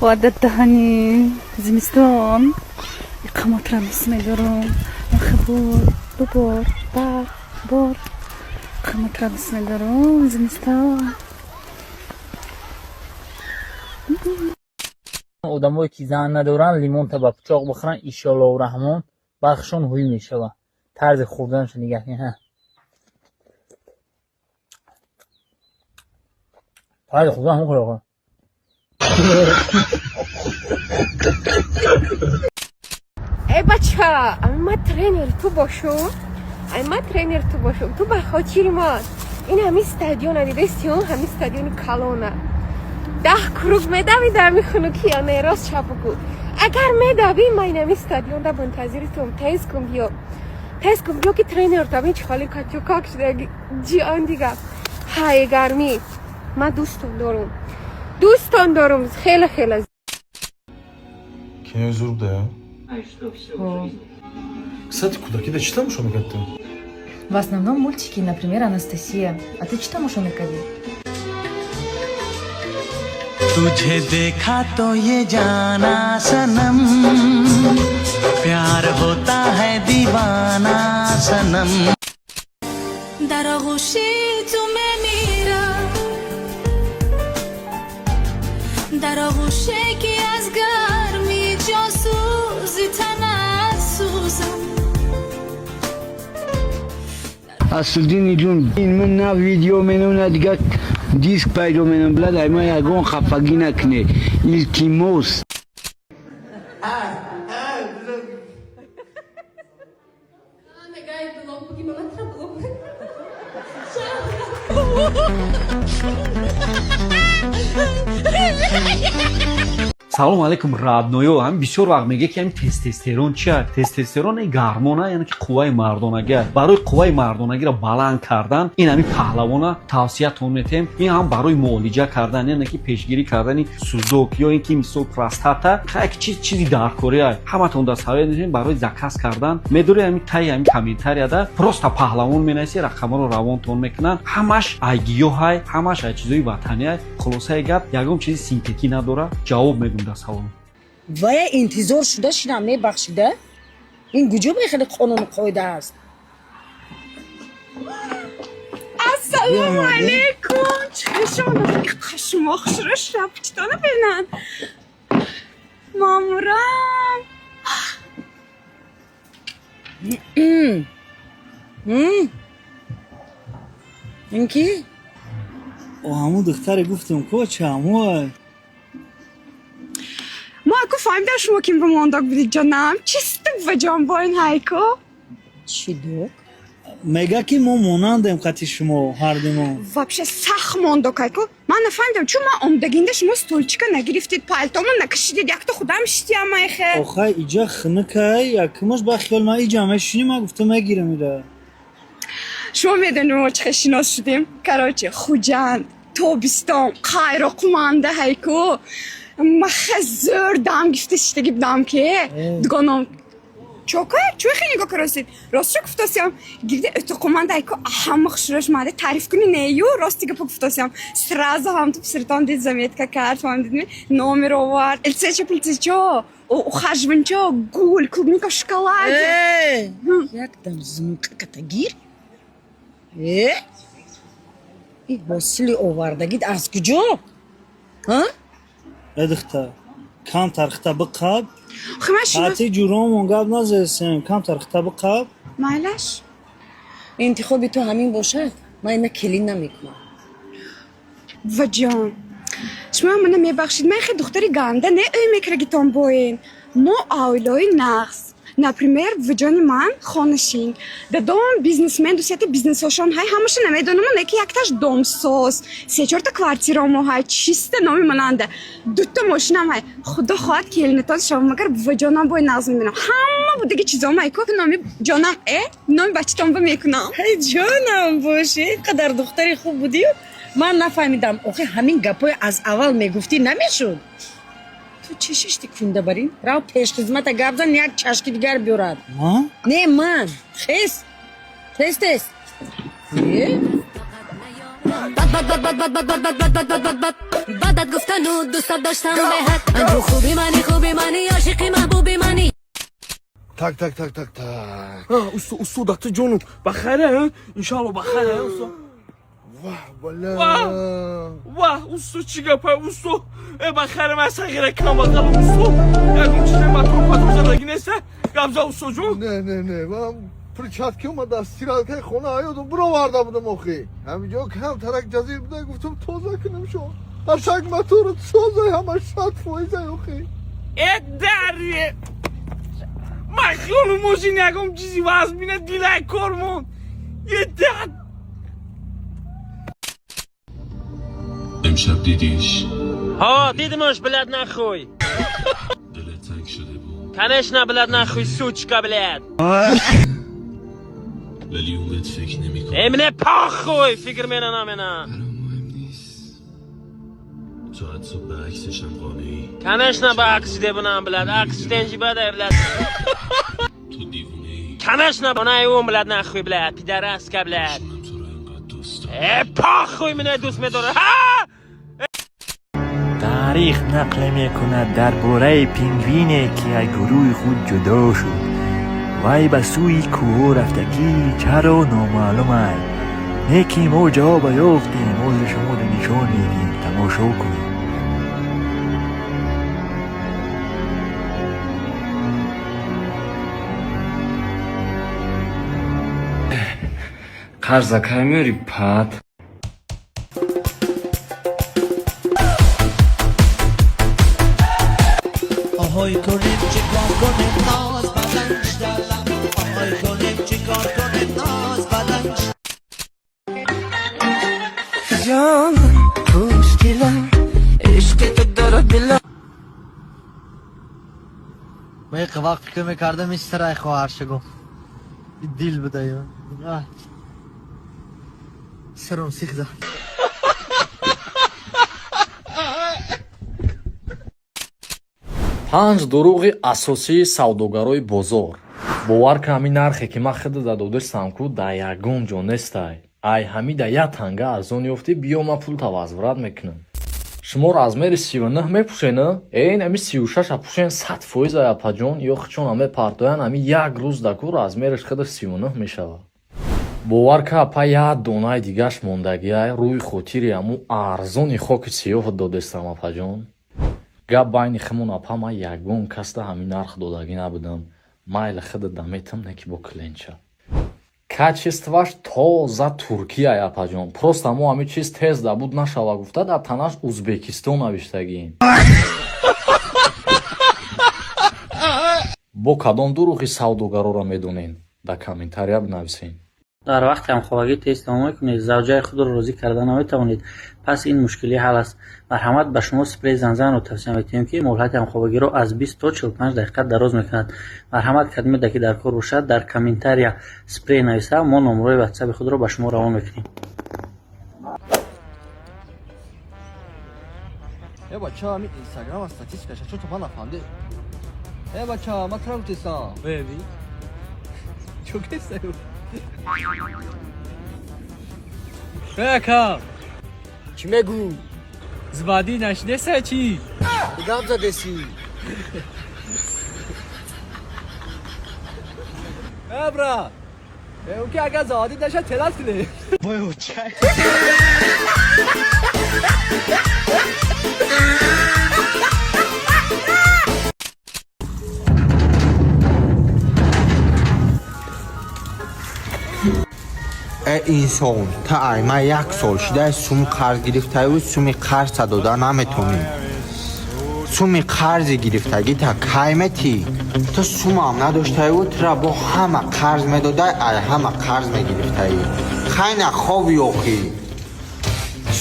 Ва дар даҳани зимистон иқомотро дӯст медорам. Бор, дубор, барф, бор иқомотро дӯст медорам. Зимистон. Одамое ки зан надоранд, лимонта ба пичоқ бихӯранд, иншоаллоҳу раҳмон, бархшон ҳуй мешавад. Тарзи хӯрданашо нигаҳ кунед. Ҳа, тарзи хӯрдан ҳам хӯрд. Эй бача, ами ма тренери ту бошум, ами ма тренери ту бошум, ту ба хотири ма ин ҳами стадиона дидести, он ҳами стадиони калона 10 круг медавӣ дар ҳами хунукӣ ё не? Рост чап бугӯ. Агар медавӣ, ма ин ҳами стадионда мунтазири тум. Тез кун, биё, тез кун, биё, ки тренер там ҳеч холи катюкак шуда ҷион дига. Ҳай, гармӣ, ман дӯстон дорум, дӯстон дорум, хеле хеле. Кинои зур буда. Кстати, кӯдакида чӣ тамошо мекард ту? В основном мультики, например, Анастасия. А ты чӣ тамошо мекардӣ? तुझे देखा तो ये जाना सनम, प्यार होता है दीवाना सनम। Дар оғӯши ту мемирам, дар оғӯше ки аз гарми ҷонсӯзи танат сӯзам. Асуддини ҷун, ин ман на видео менам, на дигар диск пайдо менам. Блад, ай ма ягон хафагӣ накунед, илтимос. Салом алейкум, родной. Ҳам бисёр вақт мегӯяд, ки ҳамин тестостерон чия? Тестостерон ин гормона, яъне ки қувваи мардонагӣ. Барои қувваи мардонагиро баланд кардан ин ҳамин паҳлавона тавсиятон метиҳем. Ин ҳам барои муолиҷа кардан, яъне ки пешгирӣ кардани сузок ё ин ки мисол простата, як чизи даркория. Ҳаматон дар совет метиҳем. Барои заказ кардан медори ҳамин таи ҳамин комментарияда просто паҳлавон менависӣ, рақамаро равонтон мекунанд. Ҳамаш ай гиёҳай, ҳамаш ай чизои ватаниай. Хулосаи гап, ягон чизи синтетикӣ надора. Ҷавоб мегӯм дар савол. Вая интизор шуда шинам, мебахшида, ин куҷо хеле қонуну қоида аст? Ассалому алейкум! Чӣ шумо қашмо хушро шапчитона бинан. Мамурам. Ин ки? Ҳамун духтаре гуфтем ко чамуай. Мо аку фаҳмидам, шумо ким ба мондок будид, ҷонам. Чисто ба ҷон боин ҳайко. Чӣ док? Мега, ки мо монандем қати шумо ҳардумо. Вообще сахт мондок ҳайко. Ман нафаҳмидам, чун ман омдагинда шумо стульчика нагирифтид, палтомо накашидид, якто худам шитиам айхе. Охай, иҷа хунукай, якумаш ба хиёл ман иҷа мешинӣ, ман гуфтам, мегирам ира. Шумо медонед, мо чӣ хел шинос шудем? Короче, Хуҷанд, тобистон, Қайроқуманда ҳайко. Ма зӯр дам гифта шиштаги будам, ки дугоном чока чӯй хеле нигоҳ каросид. Ростшо гуфтосиям, гирди өтоқуманда ҳайко, ҳама хушрош маде таъриф кунӣ нею, рости гапа гуфтосиям. Сразу ҳам ту писиртон дид, заметка кард, фаҳмидидми, номер овард, элцечо, пилцечо, ухаживанчо, гул, клубника в шоколаде. Якдам зунукаката гир. Э, и ҳосили овардагит аз куҷо? Э, духтар, камтар хита биқаб. Охи ман шинос Ҳати ҷуромон гап назесем, камтар хита биқаб. Майлаш. Интихоби ту ҳамин бошад, ман ина келин намекунам. Ваҷон, шумо мана мебахшид, ман хе духтари ганда не ӯй мекарагитон боин. Мо оилаи нағз. Например, ваҷони ман хонашин. Дадом бизнесмен, дусета бизнесошон ҳай, ҳамаша намедонам, не ки якташ домсоз. Се чорта квартирамо ҳай, чиста номи мананда. Дута мошинам ҳай. Худо хоҳад, келинатон шава, магар ваҷонам бой нағз мебинам. Ҳама будаги чизом ҳай ко номи ҷонам, номи бачатон ба мекунам. Ҳай, ҷонам боши, ин қадар духтари хуб будию ман нафаҳмидам. Охи, ҳамин гапҳои аз аввал мегуфтӣ, намешуд. Ту чӣ шишти кунда барин? Рав, пешхизмата гап зан, як чашки дигар биёрад. Ман? Не, ман. Хес, тез, тез. Э? Бад бад бад бад бад бад бад бад бад бад бад бад бадат гуфтану дӯстат доштам беҳад. Ту хуби мани, хуби мани, ошиқи маҳбуби мани. Так, так, так, так, так. Усто, усто, дата ҷонум, ба хайре, иншалло, ба хайре, усто. Ваҳ, бала. Ваҳ, усто, чӣ гапа, усто? Э, ба хайре, ман сағира камбағалам, усто. Ягон чизе матор патор задагӣ неста? Гап за, устоҷон. Не, не, не, ман перчатки омад аз стиралкаи хона аёдум бироварда будам охи. Ҳаминҷо камтарак ҷазир буда, гуфтам тоза кунам шо. Ҳаршак мотору созай, ҳамаш 100% охи. Э, даре! Ман хиёлу мошин ягон чизи вазмина дилай кор монд. Е дад! امشب دیدیش؟ ها دیدمش блядь нахуй. دلت تنگ شده بود. Конечно, блядь, нахуй, сучка, блядь. ولی اون بهت فکر نمیکنه. Э, мне похуй, فکر мена намена. مهم نیست، تو حتی به عکسشم قانعی. Конечно, ба акси дебунам, блядь, акси тенҷи бадай, блядь. تو دیوونه ای. Конечно, она он, блядь, нахуй, блядь, пидораска, блядь. تو رو انقدر دوست دارم. Э, похуй, меня дӯст медора. Ҳа! Таърих нақл мекунад дар бораи пингвине, ки аз гурӯҳи худ ҷудо шуд. Вай ба сӯи кӯҳҳо рафтагӣ чаро номаълум аст. Не ки мо ҷавоба ёфтем, ҳозир шуморо нишон медиҳем, тамошо кунед. Қарза кай меёри, пат? آهای کنیم چیکار کنیم ناز بلند شدلم آهای کنیم چیکار کنیم ناز بلند. جان خوشگلم عشق تو داره دلم. Ман як вақт фикр мекардам, ин сирай хоҳар шагум дил буда, сирум сихда. Панҷ дурӯғи асосии савдогарои бозор. Бовар кун, ҳамин нархе ки ман худда да додастам ку, дар ягон ҷо нестай. Ай ҳами да як танга арзон ёфтӣ, биё, ман пулта возврат мекунам. Шумо размери 39 мепӯшен? Э, ин ами 36-а пӯшен, 100% апаҷон, ё хичона мепартоян. Ами як рӯз да ку размераш худаш 39 мешавад. Бовар ка, апа, як донаи дигаш мондагиай, рӯи хотири ҳаму арзони хоки сиёҳ додестам, апаҷон. Гап байни химон, апа, ман ягон касда ҳамин нарх додагӣ набудам. Майли, худат да метам, не ки бо кленча. Качестваш тоза Туркияй, апаҷон, просто мо ҳамин чиз тез да буд нашава гуфта, дар танаш Узбекистон навиштагием. Бо кадом дурӯғи савдогароро медонен, дар комментария бинависен. Дар вақти ҳамхобагӣ тез тамом мекунед, завҷаи худро розӣ карда наметавонед? Пас ин мушкилӣ ҳал аст. Марҳамат, ба шумо спрей Занзанро тавсия медиҳем, ки муҳлати ҳамхобагиро аз 20 то 45 дақиқа дароз мекунад. Марҳамат, кадомеда ки дар кор бошад, дар комментария спрей нависа, мо номрои ватсапи худро ба шумо равон мекунем. Э, бача, ҳамин инстаграма статистикаша чо то ман нафаҳмде. Э, бача, ман тура гуфтестам. Чо кестаю? Э, ака. Чӣ мегӯ? Звади нашнеса чӣ? Гап задеси. Э, брат. Э, ки агар заводӣ наша, телат кунӣ. Вой, чай. Э, инсон, та ай ман як сол шуда сум қарз гирифтаю, суми қарзта дода наметонӣ. Суми қарзи гирифтагӣ та кай метӣ? Ту сумам надоштаю, тура бо ҳама қарз медодай, ай ҳама қарз мегирифтаӣ. Хайна хови охӣ,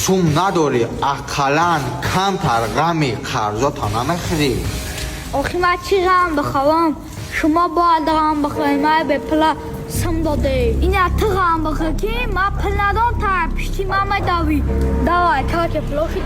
сум надорӣ, ақаллан камтар ғами қарзота намехӯрӣ. Охи ман чӣ ғам бихӯрам? Шумо бояд ғам бихӯред, ман бепула сум доде. Ина ту ғам бихӯр, ки ман пул надорам, та пишти ман медавӣ. Давай, короче, пулоши.